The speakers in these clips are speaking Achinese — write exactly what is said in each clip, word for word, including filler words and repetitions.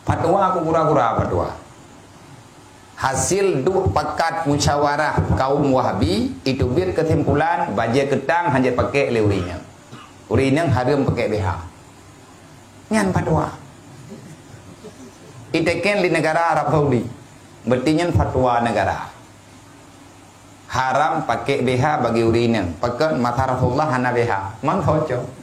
Fatwa ku kura-kura fatwa. Hasil duek pakat musyawarah kaum Wahabi, iteubiet keusimpulan bajée keutang hana jeuet pakék lé ureuëng inong. Ureuëng inong hareuem pakék B H. Nyan fatwa. Iteken di negara Arab Saudi. Berarti nyan fatwa negara. Haram pakék B H bagi ureuëng inong. Pakon masa Rasulullah hana B H. Mang soco.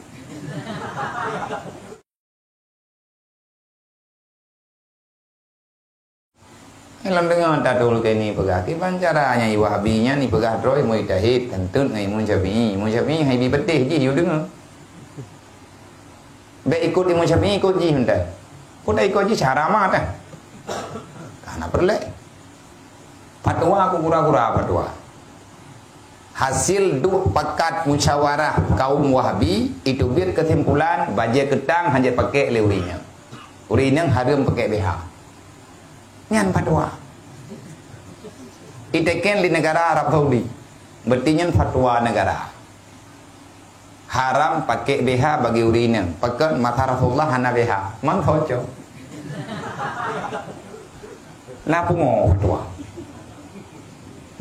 Lam deungoe tatul keu ini peugah, kiban cara nyang Wahabi nyan ipeugah droe mujtahid, teunteut ngon Imam Syafi'i. Imam Syafi'i hai bi peuteh jih, yue deungoe. Bék ikot Imam Syafi'i, ikot jih mantong. Peue ikot jih cara mata. Hana peureulée. Fatwa ku kura-kura fatwa. Hasil duek pakat musyawarah kaum Wahabi, iteubiet keusimpulan bajée keutang hana jeuet pakék lé ureuëng inong. Ureuëng inong hareuem pakék B H. Nyan fatwa. Iteken di negara Arab Saudi. Berarti nyan fatwa negara. Haram pakék B H bagi ureuëng inong. Pakon masa Rasulullah hana B H. Mang soco. Na pungo fatwa.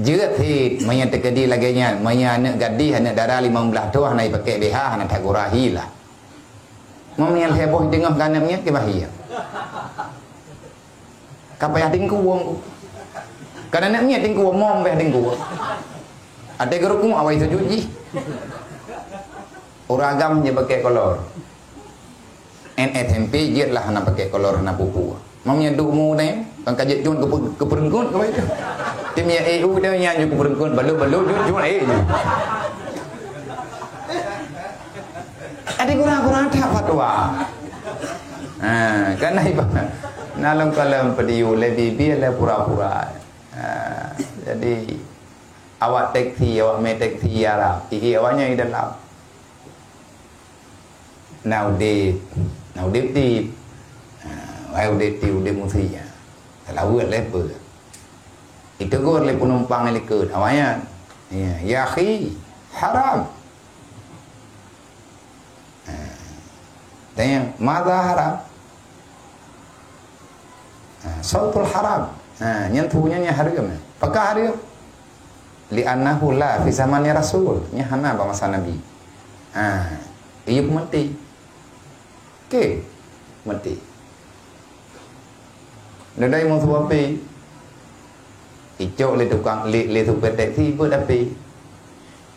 Jeuet cit, meunyoe teukeudi lagée nyan, meunyoe aneuëk gadih, aneuëk dara limong blaih thon hana ipakék B H, hana tagurahi lah. Meunyoe lhée boh teungoh keu aneuëk miet, keu bahia. Ka payah tingkuwong. Kan aneuëk miet tingkuwong, mom payah tingkuwong. Até geurukuk awai sujut jih. Ureuëng agam je pakék kolor. N S M P jeuet lah hana pakék kolor, hana pupu. Mam nyan duek mu tanya, kan ka jeuet cut keu, keu peureugut keu itu. Tim ya E U dia nyan ju keu peureugut, balut-balut cut, cut, eh, ju. Ada kurang-kurang that fatwa. Ha, kan iba. Na lom kalon peudiu, lé bibia, lé pura-pura. Ha, jadi, awak teksi, awak mé teksi Arab. Ihi awaknya di dalam. Na udép, na udép-udép. Ha, wahai udép-udép, udép musi, ha. Salaweuet lé peue. Itegur lé penumpang nyang likot, awaknyan. Ya, ya akhi, haram. Ha. Tanya, "Madza haram?" Ha, sautul haram. Ha, nyan tubuh nyan, nyan hareuem. Pakon hareuem? "Li'annahu la fi zamani Rasul." Nyan hana bak masa Nabi. Ha, iyup meuti. Oke, meuti. Nadai meusu api. Icok lé tukang, lé, lé supir teksi, beuet api.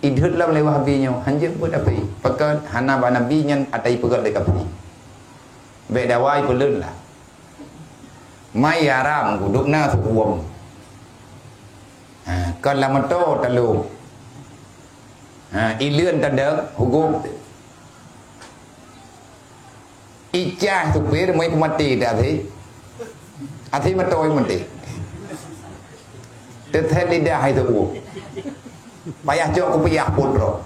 Idhôt lom lé Wahabi nyoe, hanjeuet beuet api. Pakon hana bak Nabi nyan ata ipeugét lé kafé. Bék dawai peuleueh lah. Mai haram, gudok na sukuem. Ha, kon lam moto talô. Ha, ileuen tadong, hukum. Icah supir, moi peumaté dah até. Até moto moi maté. Teuthet lidah hai teuku. Payah cok kupiah pun droe.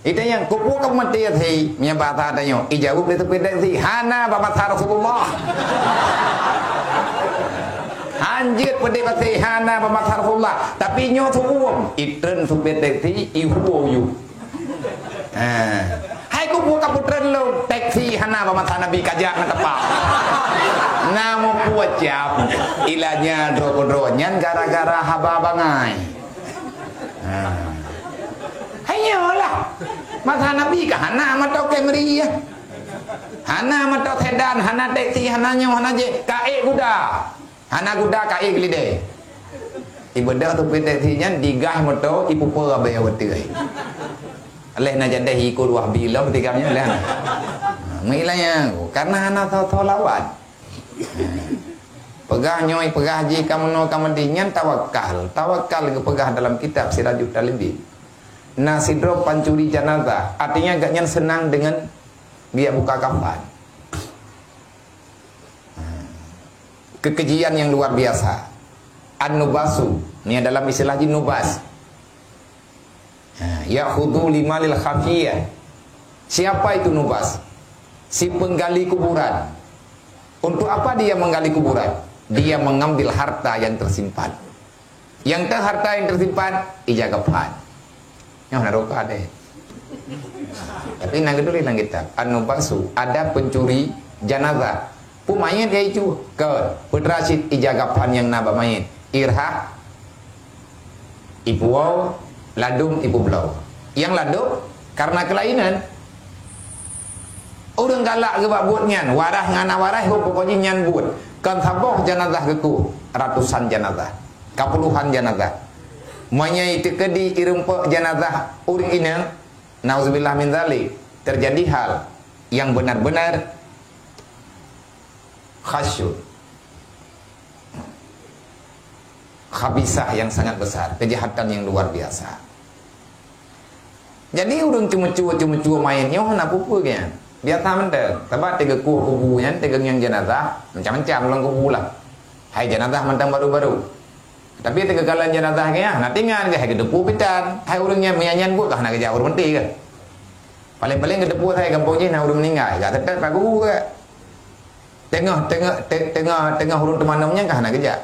Itanyong, "Keupeue ka maté até?" Meunyoe basa tanyoe, ijaweueb lé supir teksi, "Hana bak masa Rasulullah." Hanjeuet peudeh pasi hana bak masa Rasulullah. Tapi nyoe sukuem, itreun supir teksi, ihuo yue. Ha. Hai kubu kaputreun lôn, teksi hana bak masa Nabi kajak na tepak. Na mupucap. Ilanya droe-droe nyan gara-gara haba bangai. Ha. Hai nyoe lah. Masa Nabi ka hana moto Camry ya. Hana moto sedan, hana teksi, hana nyoe, hana jih. Ka ék guda. Hana guda ka ék lidé. Ibeudôh supir teksi nyan digas moto, ipupe abée watée. Leh na jadeh ikot Wahabi lom tigam nyan leh na. Meuilanya, karena hana tho-tho lawan. Peugah nyoe, peugah jih, ka meunoe, ka meudeh, nyan tawakal. Tawakal geupeugah dalam kitab Sirajut Talibin. Na sidroe pancuri janazah, artinya gobnyan seunang deungon geujak buka kafan. Keukejian yang luar biasa. An-nubasu, ni dalam istilah jih nubas. Ha, ya'khudhu limalil khafiyah. Siapa itu nubas? Si penggali kuburan. Untuk apa dia menggali kuburan? Dia mengambil harta yang tersimpan. Nyang teuh harta yang tersimpan, ija geupat. Nyoe na roka deh. Tapi na geutuléh lam kitab, An-Nubasu, ada pencuri janazah. Peue manyét ka icu? Kon, peutra cit ija gapan nyang na bak manyét. Irhah, ipuwoe, ladôm, ipubloe. Nyang ladôm, kareuna keulainan. Ureuëng galak geuh bak buet nyan, waras ngon hana waras, ho pokok jih nyan buet. Kon saboh janazah geukueh, ratusan janazah, kapuluhan janazah. Meunyoe iteukeudi irumpok janazah ureuëng inong, nauzubillah min zalik, teujadi hal nyang benar-benar khasyun, khabisah yang sangat besar, kejahatan yang luar biasa. Jadi, ureuëng ceumeucue-ceumeucue manyét nyoe hana peue-peue nyan. Biasa mantong. Sabab teugeukueh kubu nyan, teugeungieng janazah, macam-macam lam kubu lah. Hai janazah mantong baru-baru. Tapi teugeukala janazah nyan, hana tinggai, hai geuteupeue pitan. Hai ureuëng nyan, meunyan nyan buet ka hana geujak ureuëng maté kah. Paléng-paléng geuteupeue hai gampông jih na ureuëng meuninggai, ka teutap ka kubu kah. Teungoh, teungoh, te-, teungoh, teungoh ureuëng teumanom nyan ka hana geujak.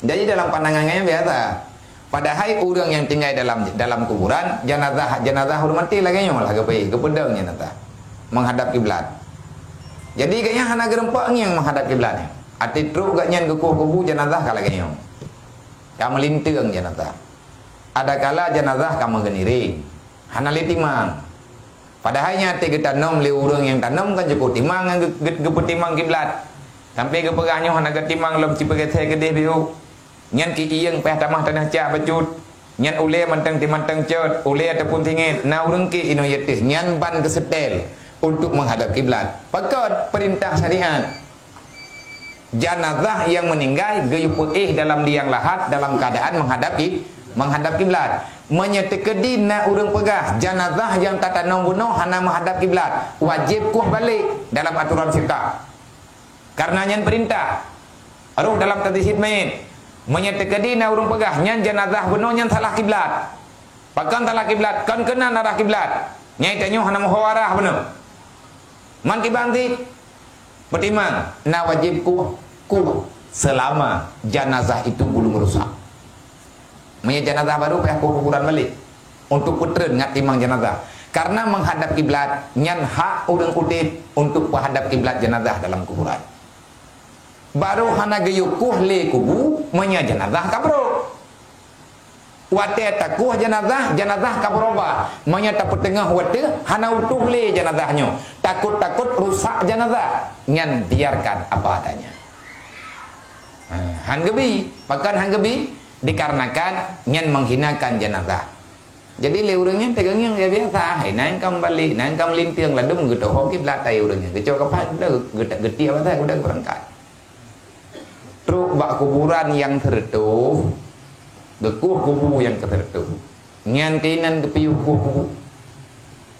Jadi dalam pandangan nyan biasa. Padahai ureuëng nyang tinggai dalam, dalam kuburan, janazah, janazah ureuëng maté lagée nyoe lah geupeue, geupeudong janazah menghadap kiblat. Jadi gobnyan hana geurumpok ngieng menghadap kiblat nyan. Até trok gobnyan geukueh kubu janazah ka lagée nyoe. Ka meulinteung janazah. Adakala janazah ka meugeuniréng. Hana lé timang. Padahai nyan até geutanom lé ureuëng nyang tanom kan jeuet timang ngon geu-, geu-, geupeutimang kiblat. Sampoe geupeugah nyoe hana geutimang lom sipeugét keudeh biôh. Nyan keu iyeueng payah tamah tanoh cak bacut. Nyan ulée mantong timantong cot, ulée ataupun singét, na ureuëng keu inoe ié teuh, nyan ban geuseutée untuk menghadap kiblat. Pakon? Peurintah syariat. Janazah nyang meuninggai geuyue peuéh dalam liang lahat dalam keuadaan menghadap ki-, menghadap kiblat. Meunyoe teukeudi na ureuëng peugah janazah nyang tatanom bunoe hana menghadap kiblat, wajéb kueh balék dalam atoran fiqah. Kareuna nyan peurintah. Roh dalam tadhisyit manyét. Meunyoe teukeudi na ureuëng peugah nyan janazah bunoe nyan salah kiblat. Pakon salah kiblat? Kon keunan arah kiblat. Nyai tanyoe hana meuho arah bunoe. Man kiban cit? Peutimang, na wajéb kueh, kueh seulama janazah itu belum rusak. Meunyoe janazah baru payah kueh kuburan balék untuk peutreun ngat timang janazah. Kareuna menghadap kiblat nyan hak ureuëng udeb untuk peuhadap kiblat janazah dalam kuburan. Baru hana geuyue kueh lé kubu meunyoe janazah ka brok. Watée takueh janazah, janazah ka beurubah. Meunyoe tapeuteungoh watée hana utoh lé janazah nyoe, takot-takot rusak janazah, nyan biarkan apa adanya. Ha, han geubi, pakon han geubi? Dikarenakan nyan menghinakan janazah. Jadi lé ureuëng nyan teugeungieng biasa, hai nan ka meubalék, nan ka meulinteung, ladôm geutohô kiblat hai ureuëng nyan. Geucok kapan, geu-, geu-, geutiek asai, udah beurangkat. Trok bak kuburan nyang seureutôh, geukueh kubu nyang keuseureutôh. Nyan keunan geupiôh kueh kubu.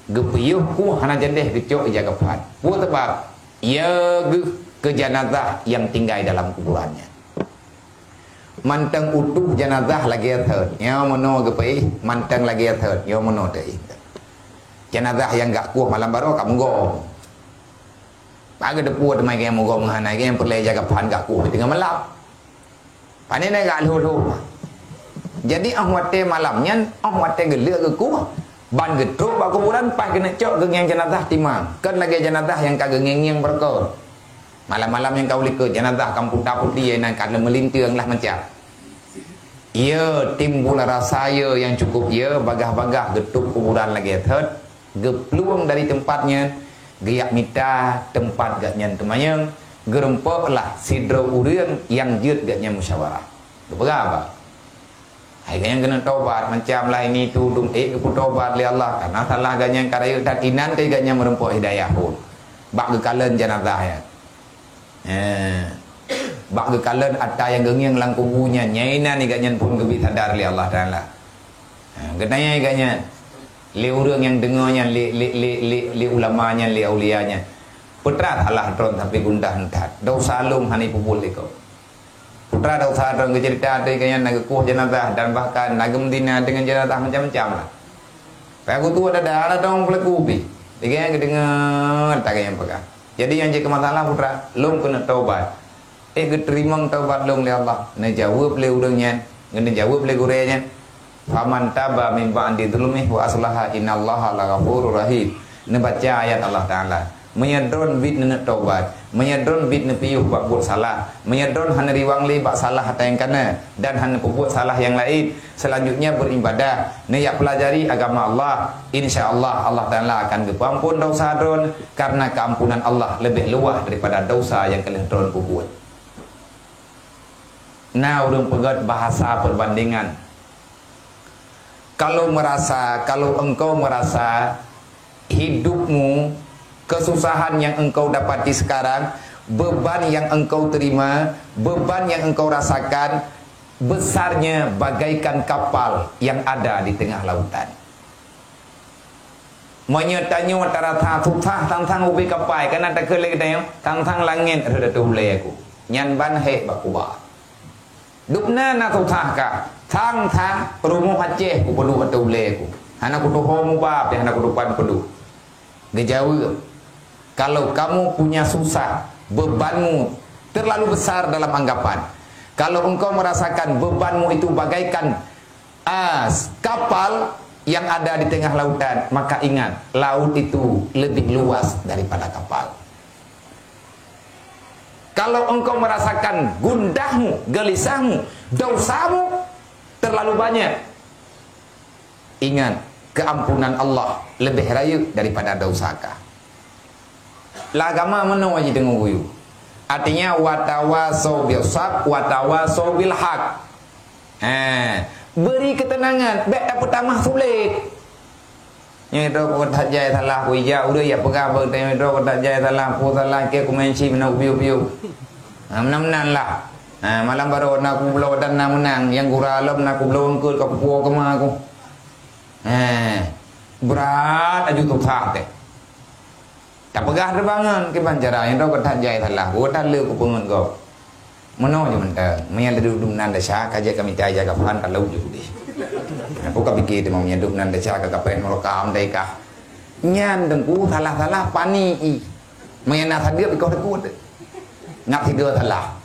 Geupiôh kueh hana jadeh geucok ija kapan. Peue sabab? Ié geuh keu janazah nyang tinggai dalam kuburan nyan. Mantong utoh janazah lagée thot, nyoe meunoe geupiôh, mantong lagée thot, nyoe meunoe teuéh. Janazah nyang gak kueh malam baroe ka meugom. Bak geuteupeue teuma nyang meugom ngon hana nyang peureulée jaga phan gak kueh teungoh malam. Pane na gak lhôh-lhôh. Jadi, óh watée malam nyan, óh watée geuleuek geukueh, ban geutrok bak kuburan, paih keuneuk cok geungieng janazah timang. Kon lagée janazah nyang ka geungieng-ngieng beureukoh. Malam-malam nyang ka u likot, janazah ka meuputa-puti, nyang ka leumeulinteueng lah macam. Ié timbul rasa ié nyang cukup ié, bagah-bagah geutôp kuburan lagée thot. Geuplueng dari teumpat nyan, geujak mita teumpat gobnyan teumanyong, geurumpok lah sidroe ureuëng nyang jeuet gobnyan musyawarah. Geupeugah ba, hai gobnyan keuneuk tobat, macam lah ini tu dum ék geupeutobat lé Allah, karena salah gobnyan ka rayeuk that inan teuh gobnyan meurumpok hidayah phon. Bak geukalon janazah nyan. Eh, bak geukalon ata nyang geungieng lam kubu nyan, nyang inan gobnyan phon geubri sadar lé Allah Taala. Ha, geutanyong gobnyan, lé ureuëng nyang deungoe nyan, lé, lé, lé, lé, lé ulama nyan, lé aulia nyan, peue teuma salah droe sampoe gundah that. Desya lôn hana peubuet lé gob. Peue teuma desya droe geuceurita ateueh gobnyan na geukueh janazah dan bahkan na geumeuzina deungon janazah macam-macam lah. Payah geutuwoe dada, hana tong peulaku pih. Lagée nyan geudeungoe, tak nyang peugah. Jadi nyang jeuet keu masalah peue teuma, lôn keuneuk taubat. Eh, geuteurimong taubat lôn lé Allah. Neujaweueb lé ureuëng nyan, neuneujaweueb lé gurée nyan, "Faman taba min ba'di zulmihi wa aslaha innallaha laghafurur rahim." Neubaca ayat Allah Taala, Meunyoe droen bit neuneuk tobat, meunyoe droen bit neupiôh bak buet salah, meunyoe droen hana riwang lé bak salah ata nyang kana dan hana peubuet salah nyang laén, seulanjutnya beribadah, neujak peulajari agama Allah, insya Allah, Allah Taala akan geupeuamphon desya droen, karena keampunan Allah leubeh luwah daripada desya nyang ka lheueh droen peubuet. Na ureuëng peugét bahasa perbandingan. Kalau merasa, kalau engkau merasa hidupmu, kesusahan yang engkau dapati sekarang, beban yang engkau terima, beban yang engkau rasakan, besarnya bagaikan kapal yang ada di tengah lautan. Meunyoe tanyoe tarasa susah tang-tang ubé kapai, kana takheun lé geutanyoe, tang-tang langét rhot ateueh ulée aku. Nyan ban hék bak kuba. Dubna na susah ka, tang-tang rumoh Aceh kupeuduek ateueh ulée aku. Hana kutuho muba pih hana kutupan peuduek. Geujaweueb, kalau kamu punya susah, bebanmu terlalu besar dalam anggapan. Kalau engkau merasakan bebanmu itu bagaikan as kapal yang ada di tengah lautan, maka ingat, laut itu lebih luas daripada kapal. Kalau engkau merasakan gundahmu, gelisahmu, dosamu terlalu banyak, ingat, keampunan Allah lebih rayeuk daripada dosa kah. Lah agama meunoe jiteungoh guyue. Artinya, watawasau bil sab, watawasau bil haq. Ha, beri ketenangan, bék tapeutamah sulet. Nyoe droe keu that jai salah, ku ija ureuëng ya peugah bak teuh nyoe droe keu that jai salah, peue salah, keu kumensi meunan piôh-piôh. Ha, meunan-meunan lah. Ha, malam baroe na kubloe dan na meunang, nyang gura lom na kubloe eungkôt ka kupuwoe keuma ku. Ha, brat aju tuha teh. Tapeugah teubangon kiban cara nyang droe keu that jai salah, buet that le kupeungeut gob. Meunoe jih mantong, meunyo lé dum nan desya, ka jeuet ka mita ija gafan ka lheueh jih udeh. Peue ka pike teuma meunyo dum nan desya ka kapreh nuraka meutai kah. Nyan teungku salah-salah pani i. Meunyo na sadeue pikoh teukut. Ngap sigoe salah.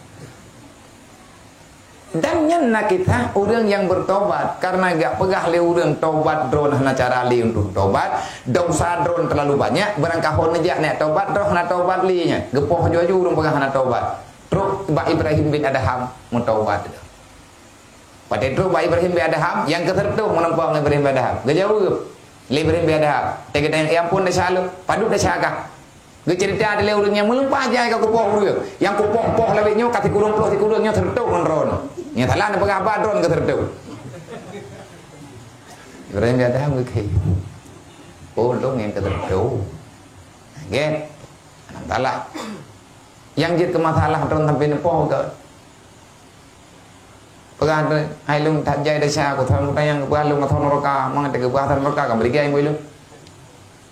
Dan nyan na kisah ureuëng nyang bertobat, karena geujak peugah lé ureuëng tobat droen hana cara lé untuk tobat, dosa droen terlalu banyak, barangkaho neujak neujak tobat, droen hana tobat lé nyan. Geupoh aju-aju ureuëng peugah hana tobat. Trok bak Ibrahim bin Adham meutobat. Watée trok bak Ibrahim bin Adham, nyang keu sireutôh meunumpang Ibrahim bin Adham. Geujaweueb lé Ibrahim bin Adham, "Teugeudang, ya ampôn, desya lôn, padub desya kah?" Geuceurita lé ureuëng nyang meulimpah jai ka kupoh ureuëng. Nyang kupoh-poh lawét nyoe ka sikureueng ploh sikureueng nyoe sireutôh ngon droen. Nyang salah neupeugah haba droen keu sireutôh. Ibrahim bin Adham geukheun, "Oh, lôn nyang keu sireutôh." Gét. Alhamdulillah. Nyang jeuet keu masalah droen sampai neupoh keu Peugah, "Hai lôn that jai desya, kuthon kutanyong keupeue lôn ateueh nuraka, mangat teukeubah ateueh nuraka, ka meurigai bui lôn.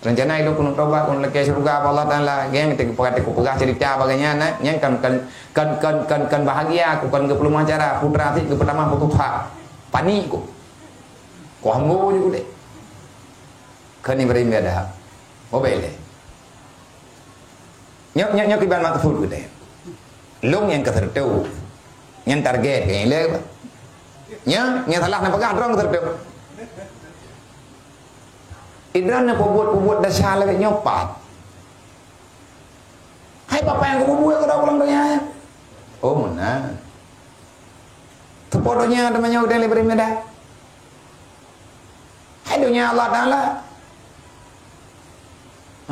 Rencana lôn keuneuk tobat, keuneuk lakée syeuruga bak Allah Taala." Geng teupeugah, teupeugah ceurita bagai nyan, eh. Nyan kan, kan, kan, kan, kan, kan bahagia, ku kan geupeuleumah cara, putra sit geupeutamah putus hak. Panik ku. Ku hambô ju udeb. Kheun Ibrahim bin Adham. Bobek lé. Nyoe, nyoe, nyoe kiban maksud geutanyoe. Lôn nyang keu sireutôh. Nyan target geutanyoe lé. Nyoe, nyang salah neupeugah droen keu sireutôh. Idroen neupeubuet-peubuet desya lagée nyoe pat. Hai, peue nyang kupeubuet keu droe lam donya nyoe? Oh, meunan. Teupeue donya teuma nyoe udeb lé beurimeudah. Hai donya Allah Taala.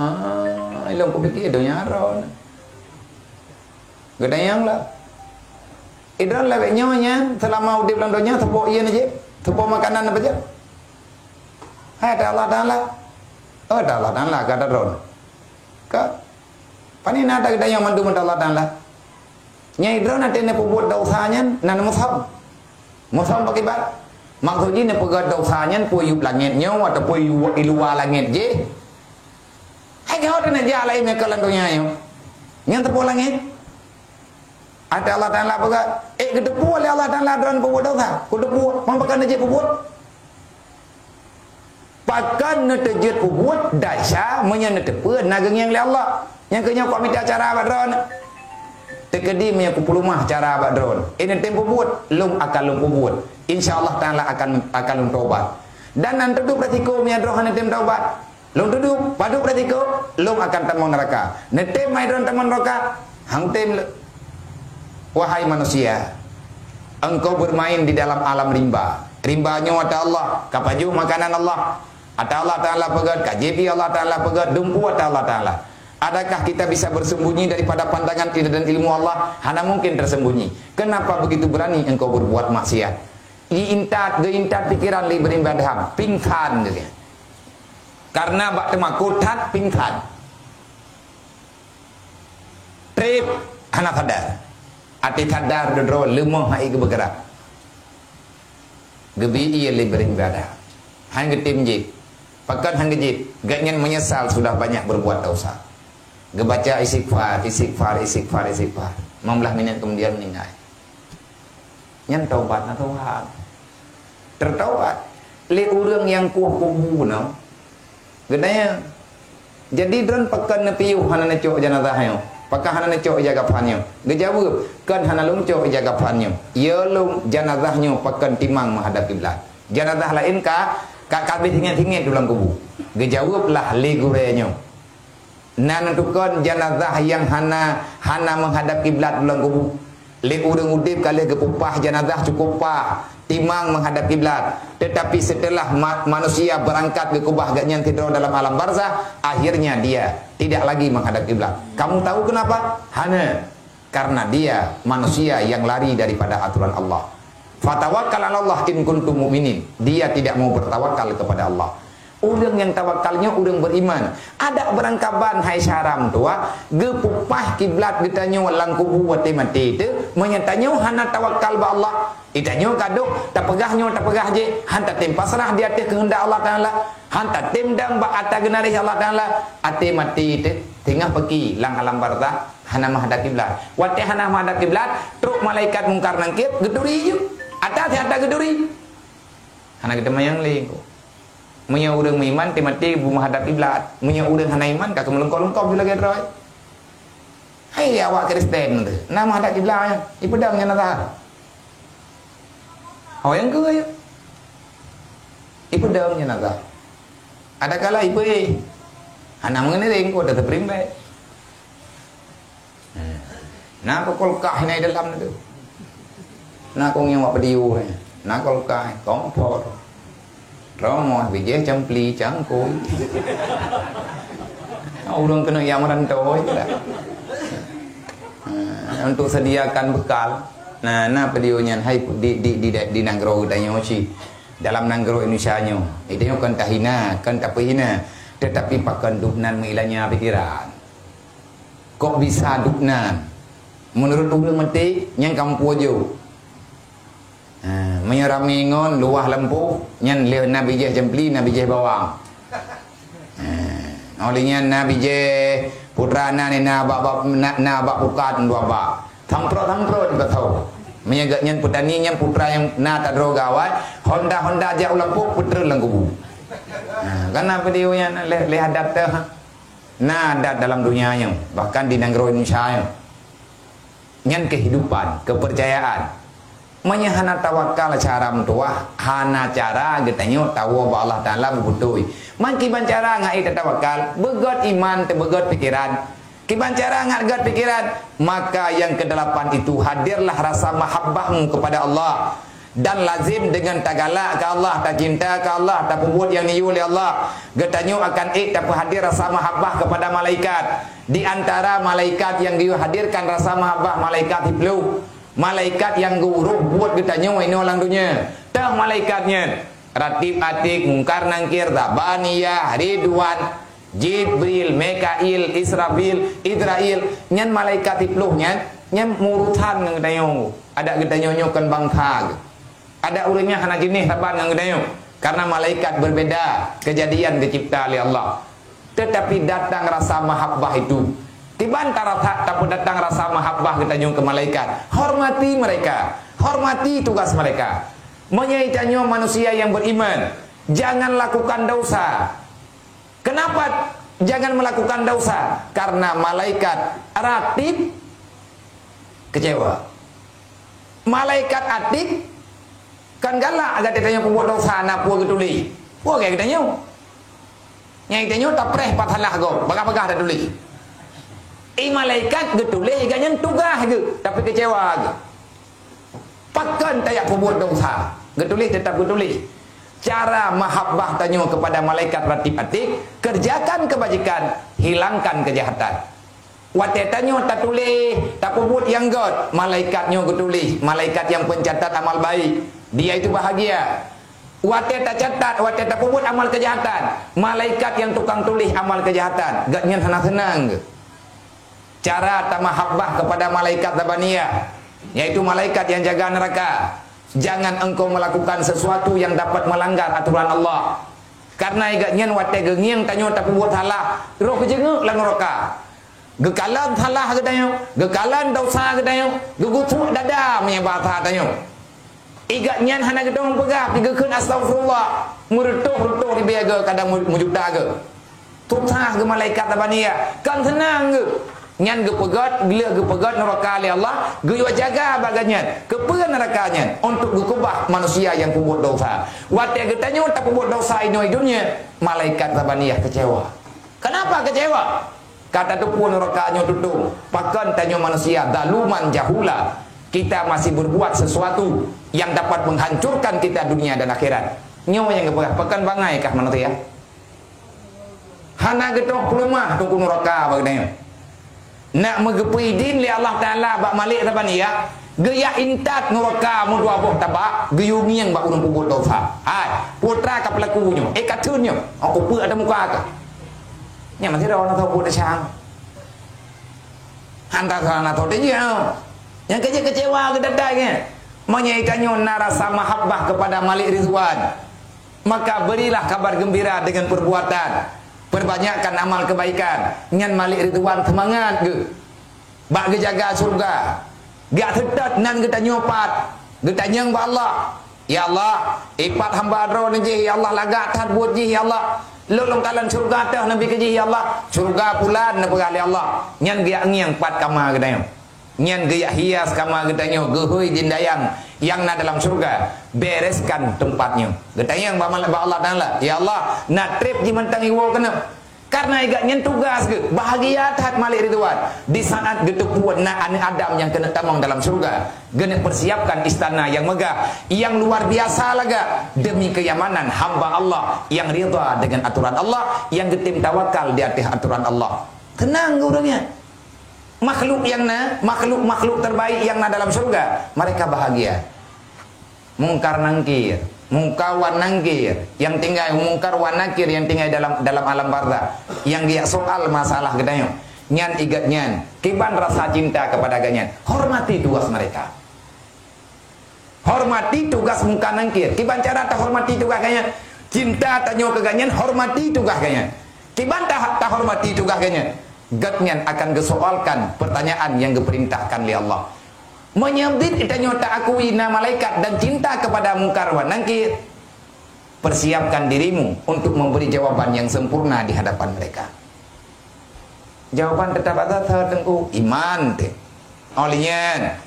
Ah, ilôn kupike donya droen. Geutanyong lah. Idroen lagée nyoe nyan, seulama udeb lam donya, teupeue ie neujép, teupeue makanan neupeucok? Hai ata Allah Taala. Oh, ata Allah Taala, kata droen. Ka. Pane na ata geutanyong mandum ata Allah Taala. Nyang droen até neupeubuet desya nyan na neumusom. Musom pakiban. Maksud jih neupeugah desya nyan peue yup langét nyoe ataupun yu-, i luwa langét jih. Hai geuh teuneuk jak laén meukeu lam donya nyoe. Nyan teupeue langét. Ata Allah Taala peugah, eh, geuteupeue lé Allah Taala droen peubuet desya. Geuteupeue, man pakon neujeuet peubuet. Pakon neuteujeuet peubuet desya meunyoe neuteupeue na geungieng lé Allah? Nyang keu nyoe kok mita cara bak droen? Teukeudi meunyoe kupeuleumah cara bak droen, eh, neutem peubuet, lôn akan lôn peubuet. Insya Allah Taala akan, akan lôn tobat. Dan nan teutup resiko meunyoe droen hana tem tobat. Lôn tuduek, padub resiko, lôn akan tamong neuraka. Neutem hai droen tamong neuraka? Hang tem lé. Wahai manusia, engkau bermain di dalam alam rimba. Rimba nyoe ata Allah, ka pajoh makanan Allah. Ata Allah Taala peugét, ka jieb ié Allah Taala peugét, dumpeue ata Allah Taala. Adakah kita bisa bersembunyi daripada pandangan dan ilmu Allah? Hana mungkin tersembunyi. Kenapa begitu berani engkau berbuat maksiat? Diintat, geuintat pikiran lé Ibrahim bin Adham, pingsan geuh. Karena bak teumakot that pingsan. Trép hana sadar. Até sadar droe-droe leumoh hai geubeugerak. Geubi ié lé Ibrahim bin Adham. Han geutem jieb. Pakon han geujieb? Gobnyan menyesal sudah banyak berbuat dosa. Geubaca istighfar, istighfar, istighfar, istighfar. Lima belas minit kemudian meninggal. Nyan taubat na Tuhan. Teutaubat. Lé ureuëng nyang kueh kubu nyoe. Geutanyong. Jadi droen pakon neupiôh hana neucok janazah nyoe? Pakon hana neucok ija kafan nyoe? Geujaweueb, kon hana lôn cok ija kafan nyoe. Ya lôn janazah nyoe pakon timang meuhadab kiblat. Janazah laén ka, ka, ka habéh singet-singet di lam kubu. Geujaweueb lah lé gurée nyoe. Na neutukon janazah nyang hana, hana meuhadab kiblat lam kubu. Lé ureuëng udeb ka lheueh geupeupah janazah cukôp pah, timang meuhadab kiblat. Tetapi seuteulah ma-, manusia beurangkat geukeubah gobnyan sidroe dalam alam barzah, akhirnya dia tidak lagi menghadap kiblat. Kamu tahu kenapa? Hana. Karena dia manusia yang lari daripada aturan Allah. Fatawakkal 'alallah in kuntum mu'minin. Dia tidak mau bertawakal kepada Allah. Ureuëng nyang tawakal nyoe ureuëng beriman. Adak beurangkaban hai syaram tuha, geupeupah kiblat geutanyoe lam kubu watée maté teuh, meunyoe tanyoe hana tawakal bak Allah. Geutanyoe ka dok tapeugah nyoe tapeugah jih, han tatem pasrah di ateueh keuheundak Allah Taala, han tatem dong bak ata geunaréh Allah Taala, até maté teuh teungoh peuki lam alam barzah. Hana meuhadab kiblat. Watée hana meuhadab kiblat, trok malaikat Mungkar Nangkir geuturi ju. Ata siat ata geuturi. Hana geuteumanyong lé ko. Meunyoe ureuëng meuiman, maté-maté beumeuhadab kiblat. Meunyoe ureuëng hana iman, ka keumeulungkop-lungkop ju lagée droe. Hai awak Kristen tu, na meuhadab kiblat nyan. Ipeudong nyan ata. Oh, nyang keu ya. Ipeudong nyan ata. Adakala ipe, hana mengenai ko dah terperimbet. Hmm. Na ko kulkah na di dalam tu. Na ko ngieng wak pediu ni. Na kulkah, kompor. Romoh, bijéh, campli, cangkui. Na ureuëng keuneuk nyang meurantau je lah. Hmm, untuk sediakan bekal. Nah, na pediu nyan hai di, di, di, di nanggroe geutanyoe cit. Dalam nanggroe Indonesia nyoe. Geutanyoe kon tahina, kon tapeuhina. Tetapi pakon dubnan meuilanya pikiran. Kok bisa dubnan? Meunurot ureuëng maté, nyan kamoe pujoe. Ha, meunyoe ramé ngon luwah lampôh, nyan lheueh na bijéh campli, na bijéh bawang. Ha, óh lheueh nyan na bijéh putra na, na bak, bak, na, na bak pukat dua bak. Samprot-samprot di batau. Meunyoe gobnyan peutani nyan putra nyang na tadroe gawai, honda-honda jak u lampôh, peutreun lam kubu. Ha, kan na peudiu nyan lheueh, lheueh adat teuh. Na adat dalam dunia nyoe, bahkan di nanggroe Indonesia nyoe. Nyan kehidupan, kepercayaan. Meunyoe hana tawakal cara meutuwah, hana cara geutanyoe tawoe bak Allah Taala beubeutôi. Man kiban cara ngat ék tatawakal, beugét iman, teubeugét pikiran. Kiban cara ngat gét pikiran, maka yang kedelapan itu hadirlah rasa mahabbahmu kepada Allah. Dan lazim deungon tagalak keu Allah, tacinta keu Allah, tapeubuet nyang neuyue lé Allah, geutanyoe akan ék tapeuhadir rasa mahabbah keupada malaikat. Di antara malaikat nyang geuyue hadirkan rasa mahabbah, malaikat siploh. Malaikat nyang geuuroh buet geutanyoe inoe lam donya. Teuh malaikat nyan, Ratib Atid, Mungkar Nangkir, Zabaniyah, Ridwan, Jibril, Mikail, Israfil, Izrail, nyan malaikat siploh nyan, nyan meurusan ngon geutanyoe. Adak geutanyoe nyoe kon bansa geuh. Adak ureuëng nyan hana jeunèh saban ngon geutanyoe. Karena malaikat berbeda kejadian geucipta lé Allah. Tetapi datang rasa mahabbah itu. Kiban tarasa tapeudatang rasa mahabbah geutanyoe keu malaikat. Hormati mereka. Hormati tugas mereka. Meunyoe tanyoe manusia yang beriman, jangan lakukan dosa. Kenapa jangan melakukan dosa? Karena malaikat Ratib kecewa. Malaikat Atid kan galak, agar geutanyoe peubuet dosa na peue geutuléh. Peue geutanyoe? Nyang tanyoe tapreh pat salah gob, bagah-bagah tatuléh. I malaikat geutuléh gobnyan tugaih geuh, tapi keucewa geuh. Pakon tajak peubuet desya, geutuléh teutap geutuléh. Cara mahabbah tanyoe keupada malaikat ratib atid, kerjakan keubajikan, hilangkan keujahatan. Watée tanyoe tatuléh, tapeubuet nyang gét, malaikat nyoe geutuléh, malaikat nyang peucatat amal baik, dia itu bahagia. Watée tacatat, watée tapeubuet amal keujahatan, malaikat nyang tukang tuléh amal keujahatan, gobnyan hana seunang geuh. Cara tamahabbah keupada malaikat Zabaniyah, yaitu malaikat nyang jaga neuraka. Jangan engkau melakukan sesuatu yang dapat melanggar aturan Allah. Karena i gobnyan watée geungieng tanyoe tapeubuet salah, roh geujeungeuk lam neuraka. Geukalon salah geutanyoe, geukalon desya geutanyoe, geugusuk dada meunyoe bahasa tanyoe. I gobnyan hana geudong peugah, pi geukheun astaghfirullah, meureutoh-reutoh ribée geuh kadang mu-, meujuta geuh. Tugaih geuh malaikat Zabaniyah, kon seunang geuh. Nyan geupeugét, gleh geupeugét neuraka lé Allah, geuyue jaga bak gobnyan, keupeue neuraka nyan, untuk geukeubah manusia nyang peubuet desya. Watée geutanyoe tapeubuet desya inoe i dunia, malaikat Zabaniyah keucewa. Kenapa keucewa? Ka tateupeue neuraka nyoe tutong, pakon tanyoe manusia zaluman jahula, kita masih berbuat sesuatu yang dapat menghancurkan kita dunia dan akhirat. Nyoe nyang geupeugah, pakon bangai kah manusia? Hana geutoh peuleumah teungku neuraka bak geutanyoe. Nak meugeupeuidin lé Allah Taala bak malaikat Zabaniyah, geujak intat neuraka meudua boh tabak, geuyue ngieng bak ureuëng peubuet desya. Hai, peue teuma ka peulaku nyoe, eh, ka theun nyoe, oh, peue ada muka kah? Nyan masih ada ureuëng peubuet desya. Hana, hana tho teuh jih, oh. Nyang keujeuet keucewa geudatai nyan. Meunyoe tanyoe na rasa mahabbah keupada malaikat Ridwan, maka berilah kabar gembira dengan perbuatan. Perbanyakkan amal kebaikan. Nyan malaikat Ridwan seumangat geuh bak geujaga syeuruga. Geujak seutôt nan geutanyoe pat, geutanyong bak Allah, "Ya Allah, ipat hamba droe nyoe jih, ya Allah, lagak that buet jih, ya Allah. Lôn lôn kalon syeuruga teuh neubi keu jih, ya Allah. Syeuruga pulan neupeugah lé Allah." Nyan geujak ngieng pat kama geutanyoe. Nyan geujak hias kama geutanyoe, geuhôi jeundayang nyang na dalam syeuruga, bereskan teumpat nyoe. Geutanyong bak malaikat, bak Allah Taala, "Ya Allah, na trép jih mantong iwoe keunoe." Karena i gobnyan tugaih geuh, bahagia that malaikat Ridwan. Di saat geuteupeue na aneuëk Adam nyang keuneuk tamong dalam syeuruga, geuneuk persiapkan istana nyang megah, nyang luar biasa lagak, demi kenyamanan hamba Allah nyang ridha dengan aturan Allah, nyang geutem tawakal di ateueh aturan Allah. Seunang geuh ureuëng nyan. Makhluk nyang na, makhluk-makhluk terbaik nyang na dalam syeuruga, mereka bahagia. Mungkar Nangkir, Mungkar wa Nangkir, nyang tinggai Mungkar wa Nakir nyang tinggai dalam, dalam alam barzakh, nyang geujak soal masalah geutanyoe. Nyan i gobnyan, kiban rasa cinta keupada gobnyan. Hormati tugaih mereka. Hormati tugaih Mungkar Nangkir. Kiban cara tahormati tugaih gobnyan? Cinta tanyoe keu gobnyan, hormati tugaih gobnyan. Kiban ta-, tahormati tugaih gobnyan? Gobnyan akan geusoalkan pertanyaan nyang geupeurintahkan lé Allah. Meunyoe biet tanyoe taakui na malaikat dan cinta keupada Mungkar wa Nangkir, persiapkan dirimu untuk memberi jawaban nyang sempurna di hadapan mereka. Jawaban teutap ata that, Teungku, iman teuh. Óh lheueh nyan,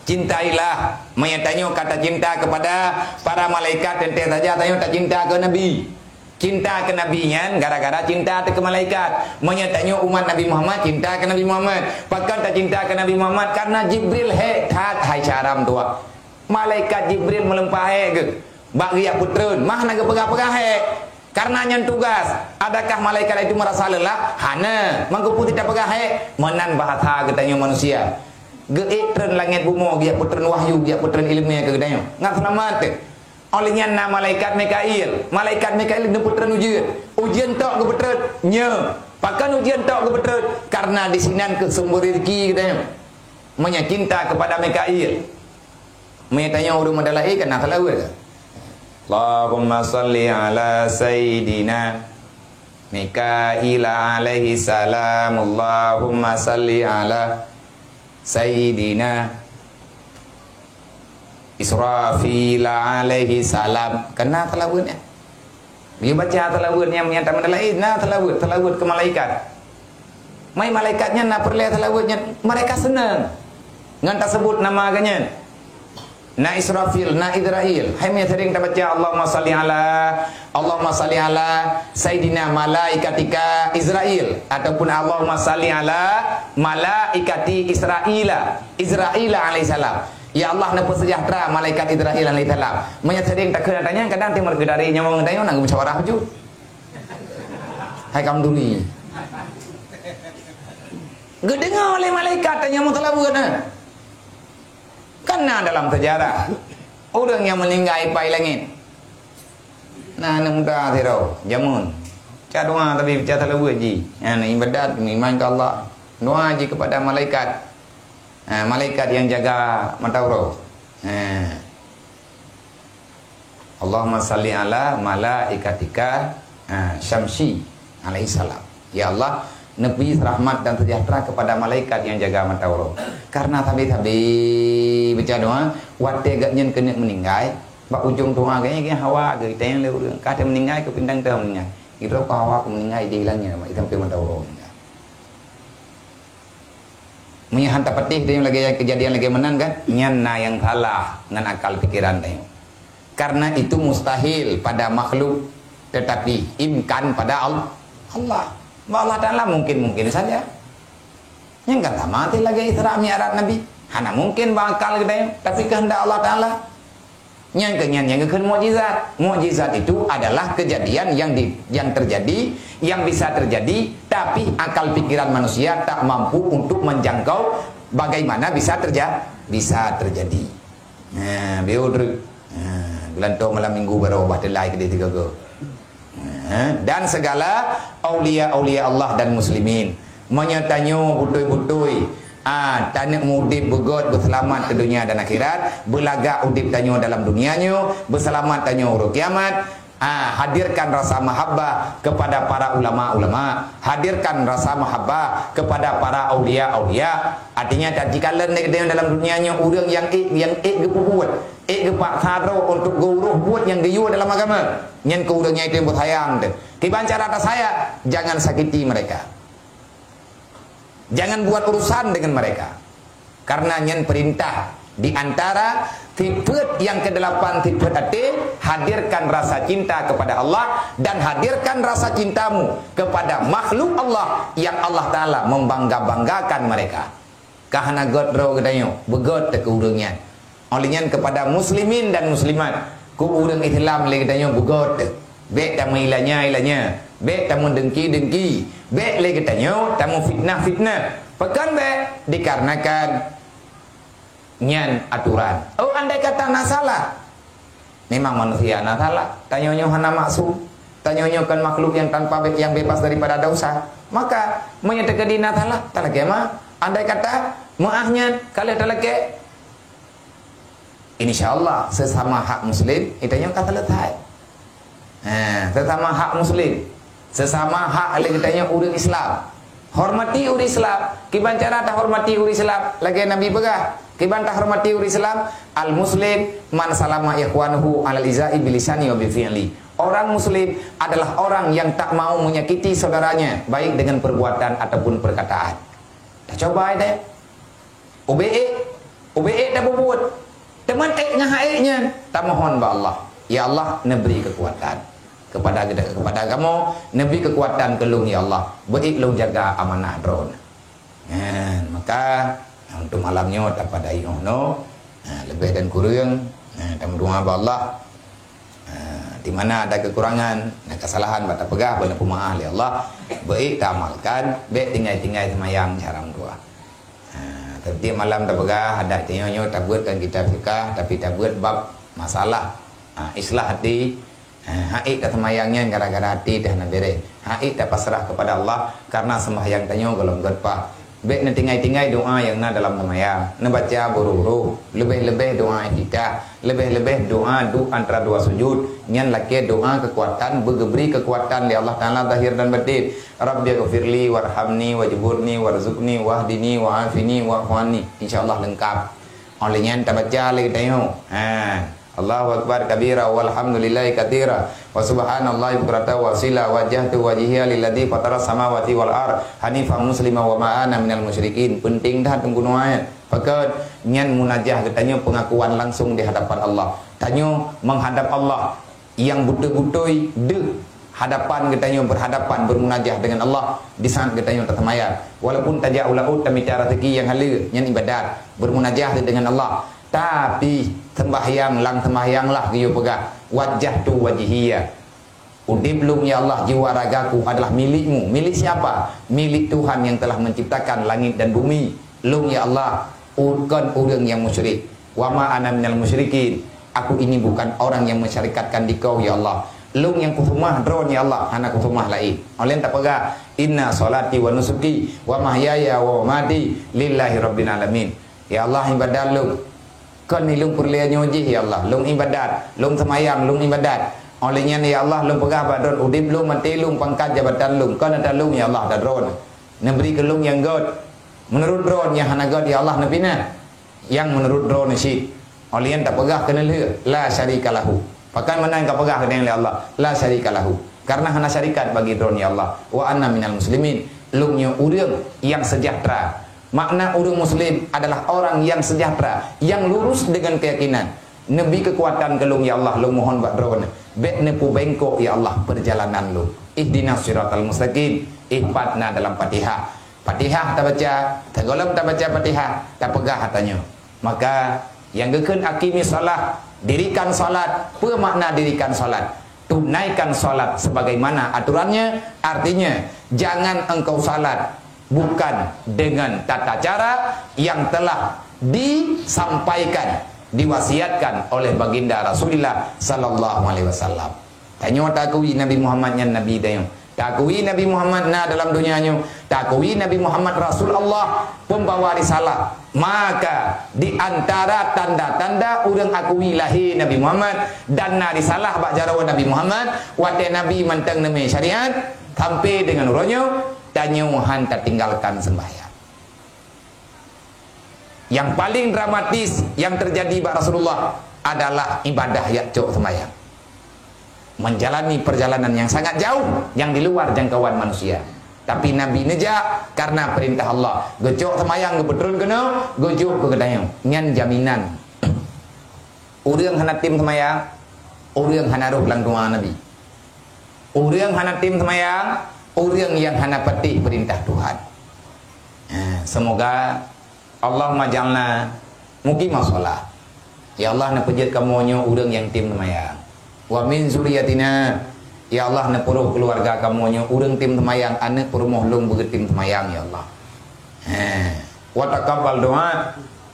cintailah. Meunyoe tanyoe ka tacinta keupada para malaikat, teuntée saja tanyoe tacinta keu Nabi. Cinta keu Nabi nyan gara-gara cinta teuh keu malaikat. Meunyoe tanyoe umat Nabi Muhammad, cinta keu Nabi Muhammad. Pakon tacinta keu Nabi Muhammad? Karena Jibril hék that, hai syedara meutuwah. Malaikat Jibril meulimpah hék geuh. Bak geujak peutreun, mah na geupeugah-peugah hék. Karena nyan tugaih, adakah malaikat itu merasa lelah? Hana. Mangkeupeue tapeugah hék? Meunan bahasa geutanyoe manusia. Geuék treun langét bumoe, geujak peutreun wahyu, geujak peutreun iéleumé keu geutanyoe. Ngat seulamat teuh. Óh lheueh nyan na malaikat Mikail. Malaikat Mikail neupeutreun ujeuen. Ujeuen tok geupeutreun? Nyo. Pakon ujeuen tok geupeutreun? Karena di sinan keuh sumber rezeki geutanyoe. Meunyoe cinta keupada Mikail. Meunyoe tanyoe ureuëng meudala'i, kan na seulaweuet. Allahumma salli ala Sayyidina Mikail alaihi salam. Allahumma salli ala Sayyidina Israfil alaihi salam. Kan na seulaweuet nyan. Geuyue baca seulaweuet nyang, nyang tameudala'i, na seulaweuet, seulaweuet keu malaikat. Mai malaikat nyan na peureulée seulaweuet nyan, mereka seunang ngon taseubut nama geuh nyan. Na Israfil, na Izrail. Hai meunyo sering tabaca Allahumma salli ala, Allahumma salli ala Sayyidina malaikatika Izrail ataupun Allahumma salli ala malaikati Israila, Izraila alaihissalam. Ya Allah, neupeusejahtera malaikat Izrail alaihissalam. Meunyo sering takheun tanyong, kadang timur geudari nyawong tanyoe na geumusyawarah ju. Hai kaum duri. Geudeungoe lé malaikat tanyoe meutalabeuet na. Kan na dalam sejarah, ureuëng nyang meuninggai pai langét. Na aneuk muda sidroe, jameun. Ca doa tapi ca taleubeut jih. Nyan ibadat, iman keu Allah. Doa jih kepada malaikat. Ha, malaikat yang jaga mata uroe. Ha. Allahumma salli ala malaikatika, ha, Syamsi alaihissalam. Ya Allah, neubri rahmat dan sejahtera kepada malaikat yang jaga mata uroe. Karena sabe-sabe baca doa, watée gobnyan keuneuk meuninggai, bak ujong doa gobnyan, gobnyan hawa geuh, itanyong lé ureuëng, ka teuh meuninggai, keu pintang teuh meuninggai. Idroe keu hawa keu meuninggai, di hilangnya, sampai mata uroe meuninggai. Meunyo han tapatéh tanyoe lagée nyang keujadian lagée meunan kan, nyan na nyang salah ngon akal pikiran tanyoe. Karena itu mustahil pada makhluk, tetapi imkan pada Al-, Allah. Bak Allah Taala mungkin-mungkin saja. Nyan kan sama teuh lagée Isra Mi'raj Nabi. Hana mungkin bak akal geutanyoe, tapi kehendak Allah Taala. Nyang keu nyan nyang geukheun mukjizat. Mukjizat itu adalah kejadian yang di, yang terjadi, yang bisa terjadi, tapi akal pikiran manusia tak mampu untuk menjangkau bagaimana bisa terja-, bisa terjadi. Nah, bieu treuk. Nah, geulantoe malam minggu baroe bah teulai keudeh tiga go. Ha, dan segala aulia-aulia Allah dan muslimin. Meunyoe tanyoe beutôi-beutôi, ah, taneuk mudép beugöt, beuseulamat keu dunia dan akhirat, beulagak udép tanyoe dalam dunia nyoe, beuseulamat tanyoe uroe kiamat, ah, hadirkan rasa mahabbah kepada para ulama-ulama, hadirkan rasa mahabbah kepada para aulia-aulia. Artinya, tajikalon lé geutanyoe dalam dunia nyoe ureuëng nyang ék, nyang ék geupeubuet, ék geupaksa droe untuk geuuroh buet nyang geuyue dalam agama. Nyan keu ureuëng nyang itu beusayang teuh. Kiban cara tasayang, jangan sakiti mereka. Jangan buat urusan dengan mereka. Karena nyan perintah di antara sifat yang kedelapan, sifat até, hadirkan rasa cinta kepada Allah dan hadirkan rasa cintamu kepada makhluk Allah yang Allah Taala membangga-banggakan mereka. Ka hana göt droe geutanyoe, beugöt teuh keu ureuëng nyan. Óh lheueh nyan kepada muslimin dan muslimat, keu ureuëng Islam lé geutanyoe beugöt teuh. Bék tameulanya-lanya, bék tameudengki-dengki, bék lé geutanyoe tameufitnah-fitnah. Pakon bék? Dikarenakan nyan aturan. Oh, andai kata na salah, memang manusia na salah. Tanyoe nyoe hana maksum. Tanyoe nyoe kan makhluk yang tanpa be-, yang bebas daripada dosa. Maka, meunyoe teukeudi na salah, talakée ma. Andai kata meuáh nyan, ka lheueh talakée, insya Allah, sesama hak muslim, geutanyoe ka selesai. Ha, sesama hak muslim. Sesama hak lé geutanyoe ureuëng Islam. Hormati ureuëng Islam. Kiban cara tahormati ureuëng Islam? Lagée Nabi peugah, kiban tahormati ureuëng Islam, "Al-muslim man salama ikhwanuhu alal izai bilisani wa bifi'li." Orang muslim adalah orang yang tak mau menyakiti saudaranya, baik dengan perbuatan ataupun perkataan. Tacoba deh. Ubé ék, ubé ék tapubuet. Teuma ék ngon hak ék nyan, tamohon bak Allah. Ya Allah, neubri keukuatan kepada, kepada kamoe, neubri keukuatan keu lôn, ya Allah. Beu ék lôn jaga amanah Droeneuh. Nyan, maka, untuk malam nyoe tapadai 'oh noe. Ha, leubeh dan kureueng, ha, tameudoa bak Allah. Ha, di mana ada kekurangan, na kesalahan bak tapeugah, beu neupeumaáh lé Allah. Beu ék taamalkan, bék tinggai-tinggai seumayang cara meutuah. Ha, tiep-tiep malam tapeugah, adak tanyoe nyoe tabeuet kan kitab fiqah, tapi tabeuet bab masalah, ha, islah hati. Ha, han ék taseumayang nyan gara-gara hati teuh hana beureh. Han ék tapasrah kepada Allah karena seumayang tanyoe gohlom gét paih. Bék neutinggai-tinggai doa nyang na dalam seumayang. Neubaca beururoh, leubeh-leubeh doa iftitah, leubeh-leubeh doa duek antara dua sujud. Nyan lakée doa keukuatan, beugeubri keukuatan lé Allah Taala zahir dan batin. "Rabbighfirli warhamni wajburni warzuqni wahdini wa'afini wa'fu anni." Insya Allah leungkap. Óh lheueh nyan tabaca lé geutanyoe. Ha. Allahu akbar kabira, walhamdulillahi katsira, wa subhanallahi bukratan wa asila, wajjahtu wajhiya lilladzi fataras samawati wal ard hanifan muslima wa ma ana minal musyrikin. Penting that Teungku Nuh. Pakon? Nyan munajah geutanyoe pengakuan langsung di hadapan Allah. Tanyoe menghadap Allah nyang beutôi-beutôi deuh hadapan geutanyoe berhadapan bermunajah dengan Allah di saat geutanyoe taseumayang. Walaupun tajak u laôt tamita raseuki nyang haleue, nyan ibadat, bermunajah dengan Allah. Tapi sembahyang, lam sembahyang lah geuyue peugah, "Wajjahtu wajhiya." Udeb lôn, ya Allah, jiwa ragaku adalah milik-Mu. Milik siapa? Milik Tuhan yang telah menciptakan langit dan bumi. Lôn, ya Allah, u-, kon ureuëng nyang musyrik. "Wa ma ana minal musyrikin." Aku ini bukan orang yang mensyarikatkan dikau, ya Allah. Lôn nyang kuseumah droe, ya Allah, hana kuseumah laén. Óh lheueh nyan tapeugah, "Inna sholati wa nusuki wa mahyaya wa mamati lillahi rabbil alamin." Ya Allah, ibadat lôn kon lôn peureulée nyoe jih, ya Allah. Lôn ibadat, lôn seumayang, lôn ibadat. Óh lheueh nyan, ya Allah, lôn peugah bak droe, udeb lôn, maté lôn, pangkat jabatan lôn, kon ata lôn, ya Allah, ata droe. Neubri keu lôn nyang gét. Meunurot droe nyang hana gét, ya Allah, neupinah. Nyang meunurot droe cit. Óh lheueh nyan tapeugah keuneulheueh, "La syarika lahu." Pakon meunan kapeugah keuneulheueh lé Allah, "La syarika lahu." Karena hana syarikat bagi droe, ya Allah. "Wa ana minal muslimin." Lôn nyoe ureuëng nyang seujahteura. Makna ureuëng muslim adalah orang yang sejahtera, yang lurus dengan keyakinan. Neubri keukuatan keu lôn, ya Allah, lôn mohon bak Droeneuh. Bék neupeubengkok, ya Allah, peurjalanan lôn. Ihdinas siratal mustaqim. Ihpat na dalam Fatihah. Fatihah tabaca, sigohlom tabaca Fatihah, tapeugah ata nyoe. Maka, nyang geukheun aqimis shalah, dirikan salat, peue makna dirikan salat? Tunaikan salat sebagaimana aturannya, artinya, jangan engkau salat bukan dengan tata cara yang telah disampaikan, diwasiatkan oleh Baginda Rasulullah sallallahu alaihi wasallam. Tanyoe takui Nabi Muhammad nyan Nabi tanyoe. Takui Nabi Muhammad na dalam dunia nyoe. Takui Nabi Muhammad Rasul Allah, pembawa risalah. Maka, di antara tanda-tanda ureuëng akui lahé Nabi Muhammad dan na risalah bak jaroe Nabi Muhammad, watée Nabi mantong neumé syariat, sampai deungon uroe nyoe, tanyoe han tatinggalkan sembahyang. Yang paling dramatis yang terjadi bak Rasulullah adalah ibadah jak cok sembahyang. Menjalani perjalanan yang sangat jauh, yang di luar jangkauan manusia. Tapi Nabi neujak karena perintah Allah. Geucok sembahyang, geupeutron keunoe, geujok keu geutanyoe. Nyan jaminan. Ureuëng hana tem sembahyang, ureuëng hana rhoh lam doa Nabi. Ureuëng hana tem sembahyang, ureuëng nyang hana patéh peurintah Tuhan. Eh, semoga Allahumma ja'alna muqimas shalah. Ya Allah, neupeujeuet kamoe nyoe ureuëng nyang tem sembahyang. Wa min zuriyatina, ya Allah, neupeuroh keuluwarga kamoe nyoe ureuëng tem sembahyang, aneuëk peurumoh lôn beugeutem sembahyang, ya Allah. Eh, wa taqabbal doa.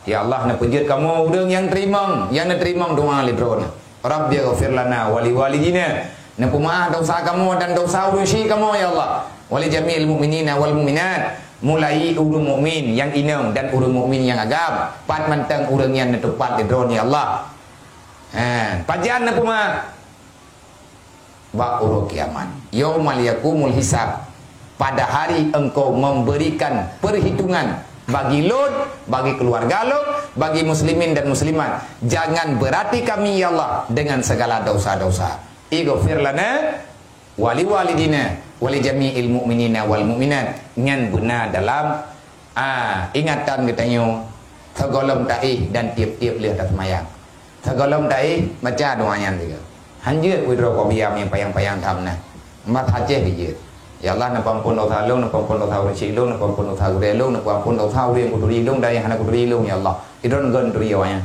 Ya Allah, neupeujeuet kamoe ureuëng nyang teurimong, nyang neuteurimong doa lé Droeneuh. Rabbighfir lana wa liwalidina. Neupeumaáh dosa kamoe dan dosa ureuëng syik kamoe, ya Allah. Wa li jami'il mu'minina wal mu'minat. Mulai ureuëng mukmin nyang inong dan ureuëng mukmin nyang agam. Pat mantong ureuëng nyan neutupat lé Droeneuh, ya Allah. Ha, pajan neupeumaáh? Bak uroe kiamat. Yaumal yaqumul hisab. Pada hari engkau memberikan perhitungan bagi lôn, bagi keluarga lôn, bagi muslimin dan muslimat. Jangan berati kami, ya Allah, dengan segala dosa-dosa. Ighfir lana wa liwalidina wa li jami'il mu'minina wal mu'minat. Nyan beuna dalam Ah, ingatan geutanyoe, sigohlom taéh dan tieb-tieb lheueh taseumayang. Sigohlom taéh, baca doa nyan sigoe. Hanjeuet wudhu qobliyah nyang panyang-panyang tham na. Mat Aceh bijeuet. Ya Allah, neupeuampon dosa lôn, neupeuampon dosa ureuëng syik lôn, neupeuampon dosa gurée lôn, neupeuampon dosa ureuëng nyang kuturi lôn dan nyang hana kuturi lôn, ya Allah. Idon gon turi awaknyan.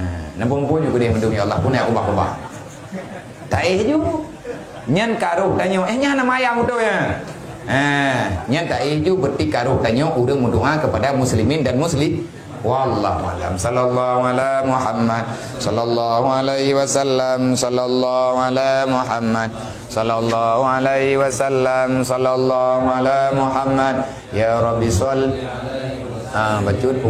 Ha, na bumbui ju keudeh mandum, ya Allah, puna ubah-ubah. Taéh ju. Nyan ka rhoh tanyoe, eh, nyan nama ayam beutôi, ya. Ha, nyan taéh ju, berarti ka rhoh tanyoe ureuëng meudoa kepada muslimin dan muslim. Wallahu a'lam. Sallallahu ala Muhammad. Sallallahu alaihi wasallam. Sallallahu ala Muhammad. Sallallahu alaihi wasallam. Sallallahu ala Muhammad. Ya Rabbi shalli. Ah, bacut.